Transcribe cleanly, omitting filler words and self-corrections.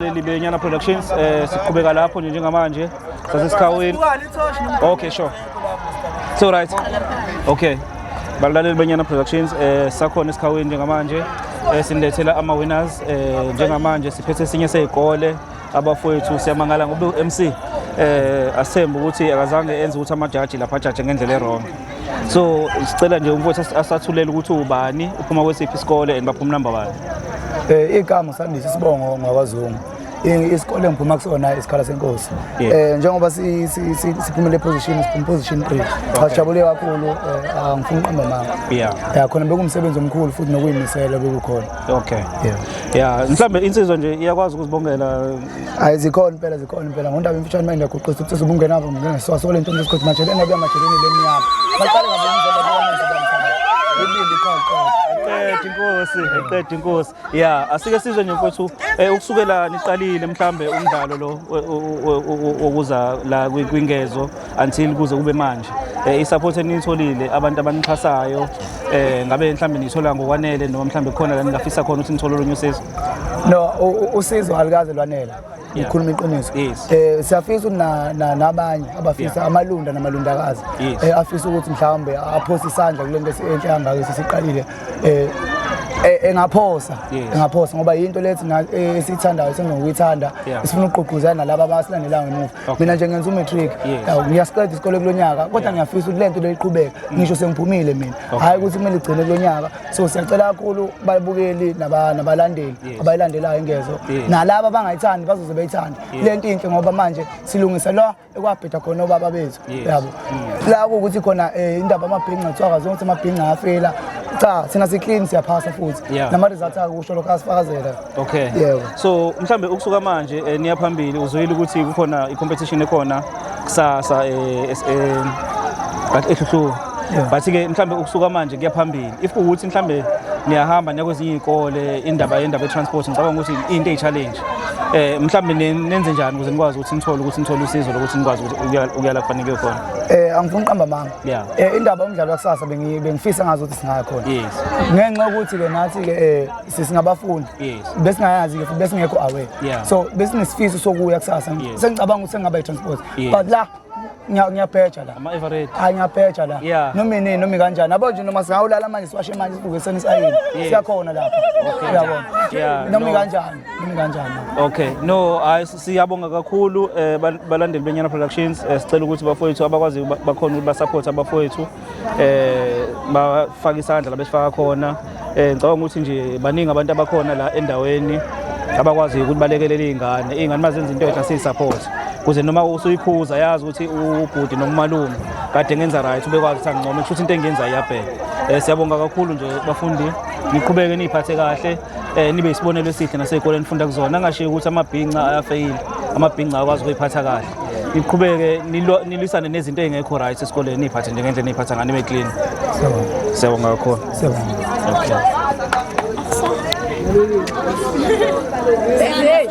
Leli Benyana Productions, siqhubeka lapho nje njengamanje sasesikhawini. Okay, sure. So right. Okay. Balaleli Benyana Productions, sakhona esikhawini njengamanje, sinilethela ama winners. Njengamanje siphethe esinye sezikole abafowethu. Siyamangala ngoba u-MC asithembe ukuthi akazange enze ukuthi amajaji lapha ajaje ngendlela e-wrong. So sicela nje umfowethu asathulele ukuthi ubani, uphuma kwesiphi isikole and baphuma number bani. Igama Sandisa, isibongo ngakwaZungu. Isikole engiphuma kusona isikhala senkosi. Njengoba siphumele position, siphuma position 3. Cha, sijabule kakhulu, angifuni uqamba amanga. Ya, khona bekumsebenzi omkhulu futhi nokuyimisela bekukhona. Yeah. Yeah, mhlambe insizwa nje iyakwazi ukuzibongela. Hayi, zikhona impela, zikhona impela. Ngondaba emfishane manje ngiyaguqisa ukuthi ubungena apha ngene siwasole into esikhothi manje lena kuya majeleni lemnyama. Baqale ngabona. Ibindi qaqo. Eqeda inkosi, eqeda inkosi. Yeah, asike sizwe nje mfowethu, ukusukela niqalile mhlambe umdlalo lo wokuza la kwingezo until kuze kube manje. I-support eniyitholile, abantu abanixhasayo, ngabe mhlambe niyithola ngokwanele noma mhlambe khona la ningafisa khona ukuthi nithole olunye usizo? No, usizo alukaze lwanela. Ngikhuluma iqiniso. Siyafisa ukuthi nabanye abafisa, amalunda namalundakazi afisa ukuthi mhlawumbe aphose isandla kule nto enhle kangaka esisiqalile, engaphosa engaphosa ngoba yinto lethi esiyithandayo, senginokuyithanda. Sifuna ukugqugquzela nalaba abasilandelayo ngemuva. Mina nje ngenza u-matric. Yawu, ngiyasiqeda isikole kulo nyaka, kodwa ngiyafisa ukuthi le nto le iqhubeke ngisho sengiphumile mina, hhayi ukuthi kumele igcine kulo nyaka. So siyacela kakhulu babukeli nabalandeli abayilandelayo ingezo, nalaba abangayithandi bazoze beyithande le nto inhle, ngoba manje silungisa lo ekwabheda khona obaba bethu. Yabo, la kuwukuthi khona indaba amabhinca, kuthiwa akazonke ukuthi amabhinca afela. Cha, thina si-clean, siyaphasa futhi nama-results akusho lokho, asifakazela. Yebo. So mhlambe ukusuka manje niya phambili, uzwile ukuthi kukhona i-competition ekhona kusasa eHluhluwe. But ke mhlambe ukusuka manje kuya phambili, if kuwukuthi mhlambe niyahamba niya kwezinye iy'kole, indaba yendaba ye-transport ngicabanga ukuthi into eyi-challenge. Mhlambe nenze njani ukuze nikwazi ukuthi nithole usizo lokuthi nikwazi ukuthi ukuya la kufanele khona? Angifuni uqamba amanga. Indaba yomdlalo wakusasa bengifisa ngazi ukuthi singaya khona. Ngenxa yokuthi ke nathi ke singabafundi, besingayazi ke futhi besingekho aware. So besinesifiso sokuya kusasa. Sengicabanga ukuthi sengaba i-transport. But la ngiyabheja la. Ama-Everett. Hayi, ngiyabheja la. Noma inini, noma kanjani. Yabo nje, noma singawulala manje, siwashe manje, sivuke ekuseni isayini. Siyakhona lapha. Uyabona? Yeah, Noma no. kanjani, noma kanjani. Okay, no, hayi, siyabonga kakhulu, balandeli beNyana Productions. Sicela ukuthi bafowethu abakwazi bakhona ukuthi ba-support abafowethu, bafake isandla la besifaka khona. Ngicabanga ukuthi nje baningi abantu abakhona la endaweni abakwazi ukuthi balekelele iy'ngane. Iy'ngane mazenza into enhle siyi-support, kuze noma usuyikhuza yazi ukuthi ubhuti noma umalume kade ngenza right, ubekwazi ukuthi angincome, kusho ukuthi into engiyenzayo iyabheka. Siyabonga kakhulu nje bafundi, niqhubeke niy'phathe kahle, nibe isibonelo esihle nasey'koleni nifunda kuzona. Angashiyi ukuthi amabhinca ayafeyila, amabhinca akwazi ukuyiphatha kahle. Niqhubeke nilwisane nezinto ey'ngekho right esikoleni, niy'phathe nje ngendlela niy'phatha ngayo, nibe clean. Siyabonga. Siyabonga kakhulu. Siyabonga. Okay. Hey.